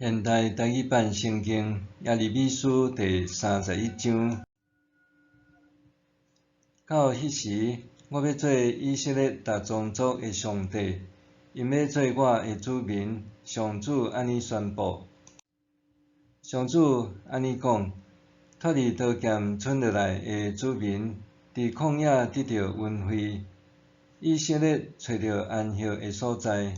現代台語版聖經耶利米書第三十一章。到彼時，我欲做以色列逐宗族的上帝，𪜶欲做我的子民。上主按呢宣布。上主按呢講：脫離刀劍賰落來的子民，佇曠野得著恩惠，以色列揣著安歇的所在。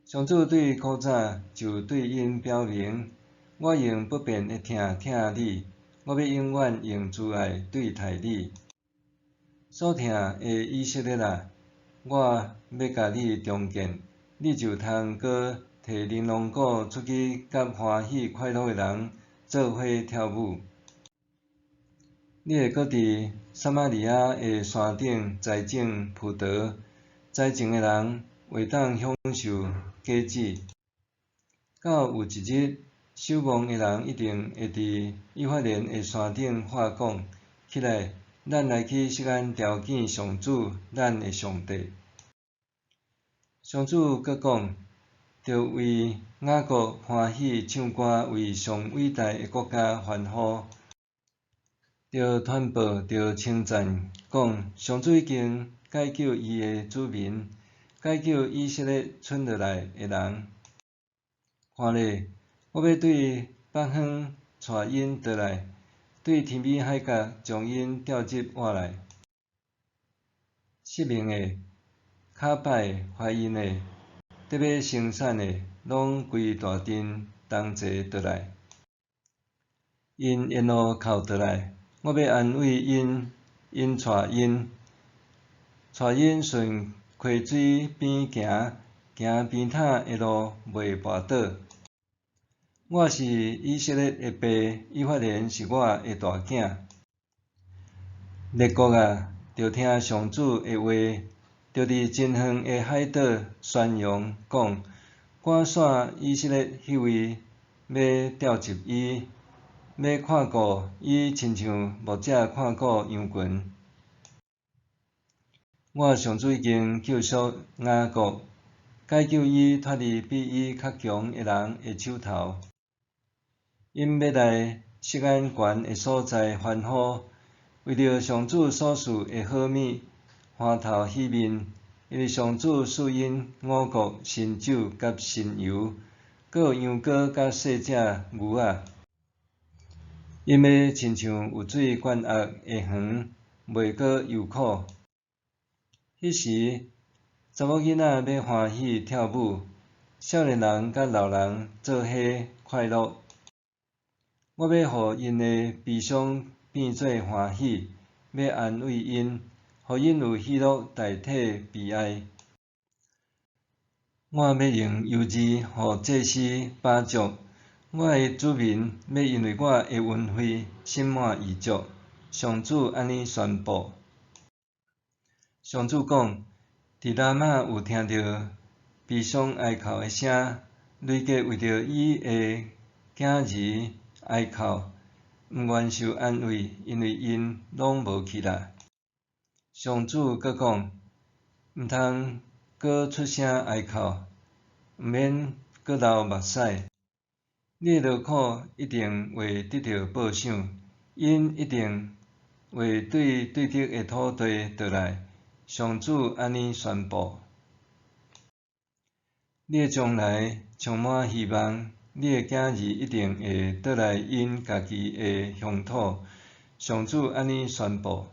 上主對古早就對𪜶表明，我用不變的疼疼你，我欲永遠用慈愛對待你。所疼的以色列啊，我欲共你重建，你就通閣提玲瑯鼓出去，佮歡喜快樂的人做伙跳舞。你會閣佇撒瑪利亞的山頂栽種葡萄，栽種的人會當享受果子。到有一日，守望的人一定會佇以法蓮的山頂喊講：起來，咱來去錫安朝見上主，咱的上帝。上主閣講：著為雅各歡喜唱歌，為上偉大的國家歡呼。著傳報，著稱讚，講上主已經解救伊的子民，解救以色列賰落來的人。看咧，我欲對北方帶𪜶倒來，對天邊海角將𪜶召集活來。失明的、跤擺的、懷孕的、得欲生產的，攏規大陣同齊倒來。𪜶沿路哭倒來，我欲安慰𪜶，𪜶帶𪜶，帶𪜶順溪水邊行，行平坦的路，袂跋倒。我是以色列的爸，以法蓮是我的大囝。列國啊，著聽上主的話，著佇真遠的海島宣揚講，趕散以色列彼位欲召集伊，欲看顧伊，親像牧者看顧羊群。我上主已經救贖雅各，解救伊脫離比伊較強的人的手頭。𪜶欲來錫安懸的所在歡呼，為著上主所賜的好物歡頭喜面，因為上主賜𪜶五穀、新酒佮新油，閣有羊羔佮細隻牛仔。𪜶欲親像有水灌壓的園，袂閣憂苦。彼時，查某囡仔欲歡喜跳舞，少年人佮老人做伙快樂。我欲予𪜶的悲傷變做歡喜，欲安慰𪜶，予𪜶有喜樂代替悲哀。我欲用油脂予祭司飽足，我的子民欲因為我的恩惠心滿意足。上主按呢宣布。上主講：佇拉瑪有聽著悲傷哀哭的聲，雷結為著伊的囝兒哀哭，毋願受安慰，因為𪜶攏無去啦。上主閣講：毋通閣出聲哀哭，毋免閣流目屎。你的勞苦一定會得著報賞，𪜶一定會對對得的土地倒來。上主按呢宣布。你的將來充滿希望，你的囝兒一定會倒來𪜶家己的鄉土。上主按呢宣布。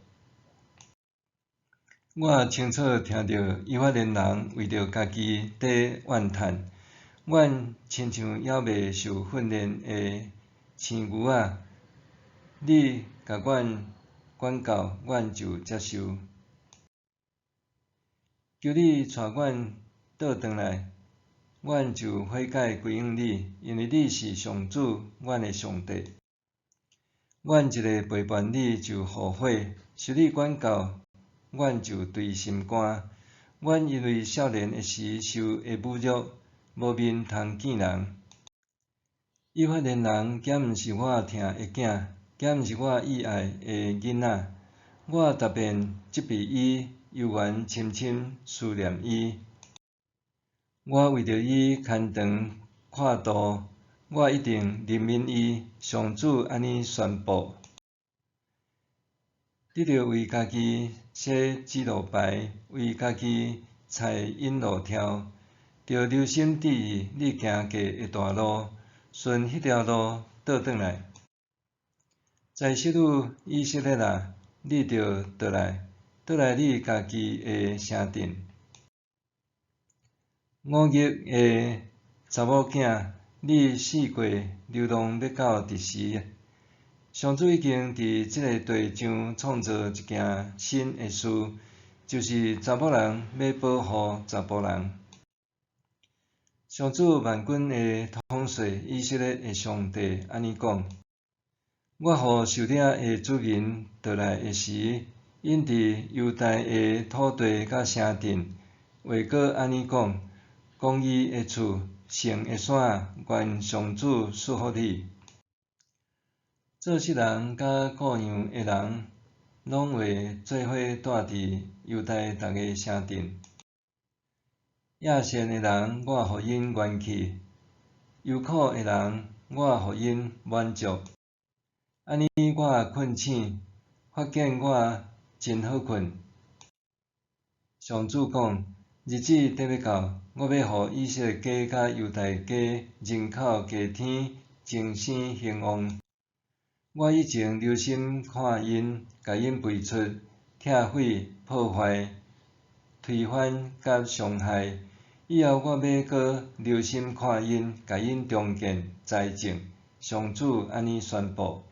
我清楚聽著以法蓮人為著家己佇怨嘆，阮親像猶未受訓練的牝牛仔，你共阮管教，阮就接受。求你帶阮倒轉來，阮就悔改歸向你，因為你是上主，阮的上帝。阮一下背叛你就後悔，受你管教，阮就錐心肝。阮因為少年的時受的侮辱，無面通見人。以法蓮人敢毋是我疼的囝，敢毋是我意愛的囡仔？我特別責備伊，猶原深深思念伊。我為著伊牽腸闊肚，我一定憐憫伊。上主按呢宣布。你著為家己設指路牌，為家己踩引路柱，著留心注意你行過的大路，順彼條路倒轉來。宰室女以色列啊，你著倒來，倒來你家己的城鎮。五逆的查某囝，你四界流浪欲到佇時？上主已經佇這个地上創造一件新的事，就是查某人欲保護查埔人。上主萬軍的統帥以色列的上帝按呢講：我予受掠的子民倒來的時，𪜶佇猶大的土地佮城鎮，會閣按呢講：公義的厝，聖的山，願上主賜福你。做穡人佮雇傭的人，攏會做伙蹛佇猶大逐个城鎮。野善的人，我予𪜶元氣；憂苦的人，我予𪜶滿足。按呢，我睏醒，發現我真好睏。上主講：日子佇欲到，我欲予以色列家佮猶大家人口加添，增生興旺。我以前留心看𪜶，共𪜶排出、拆毀、破壞、推翻佮傷害。以後我欲閣留心看𪜶，共𪜶重建、栽種。上主按呢宣布。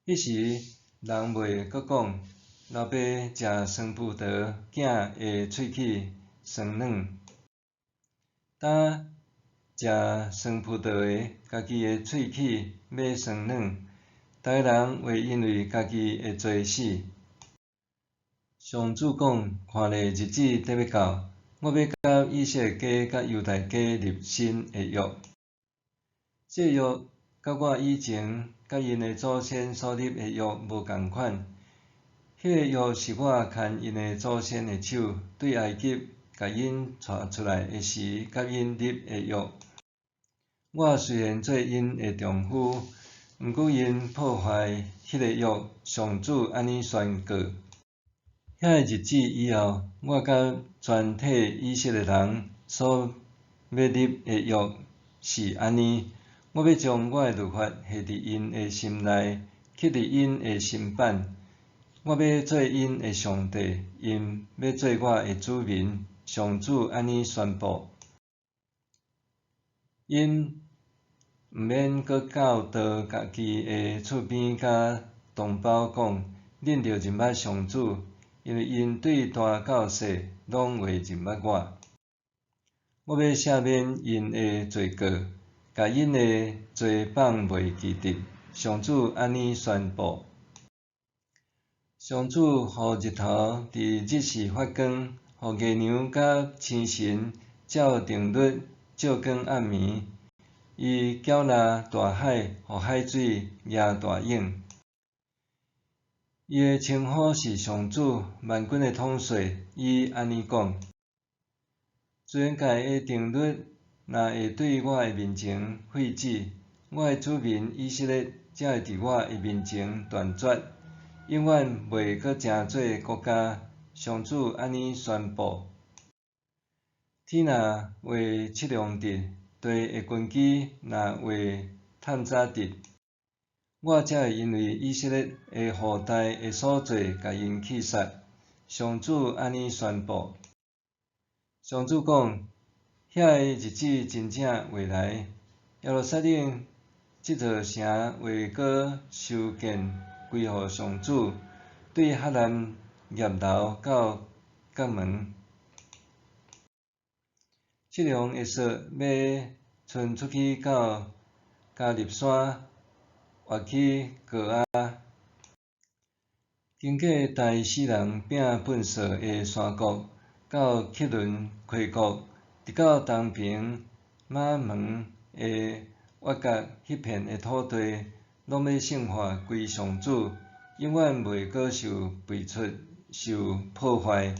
彼時，人袂閣講：老爸食酸葡萄，囝的喙齒酸軟。膽食酸葡萄的，家己的喙齒欲酸軟。逐个人會因為家己的罪死。上主講：看咧，日子佇欲到，我欲佮以色列家佮猶大家立新的約。這約佮我以前佮𪜶的祖先所立的約無仝款。彼个約是我牽𪜶的祖先的手，對埃及共𪜶帶出來的時，佮𪜶立的約。我雖然做𪜶的丈夫，毋過𪜶破壞彼個約，上主按呢宣告。遐个日子以後，我佮全體以色列人所欲立的約是按呢：我欲將我的律法下佇𪜶的心內，刻佇𪜶的心版。我欲做𪜶的上帝，𪜶欲做我的子民。上主按呢宣布。𪜶毋免閣教導家己的厝邊佮同胞講，恁著認捌上主，因為𪜶對大到細攏會認捌我。我欲赦免𪜶的罪過，共𪜶的罪放袂記得。上主按呢宣布。上主予日頭佇日時發光，予月娘佮星辰照定律照光暗暝。伊攪抐大海，予海水夯大湧。伊的稱呼是上主萬軍的統帥，伊按呢講：自然界的定律若會對我的面前廢止，我的子民以色列才會佇我的面前斷絕，永遠袂閣成做國家。上主按呢宣布。天若會測量得，地的根基若會探查得，我才會因為以色列的後代的所做，共𪜶去殺。上主按呢宣布。上主講：遐个日子真正會來，耶路撒冷這座城會閣修建歸予上主，對哈南葉樓到角門。測量的索欲伸出去到迦立山，越去高亞，經過大死人餅糞掃的山谷，到基倫溪谷，直到東爿瑪門的越角彼片的土地，攏欲聖化歸上主，永遠袂閣受排出、受破壞。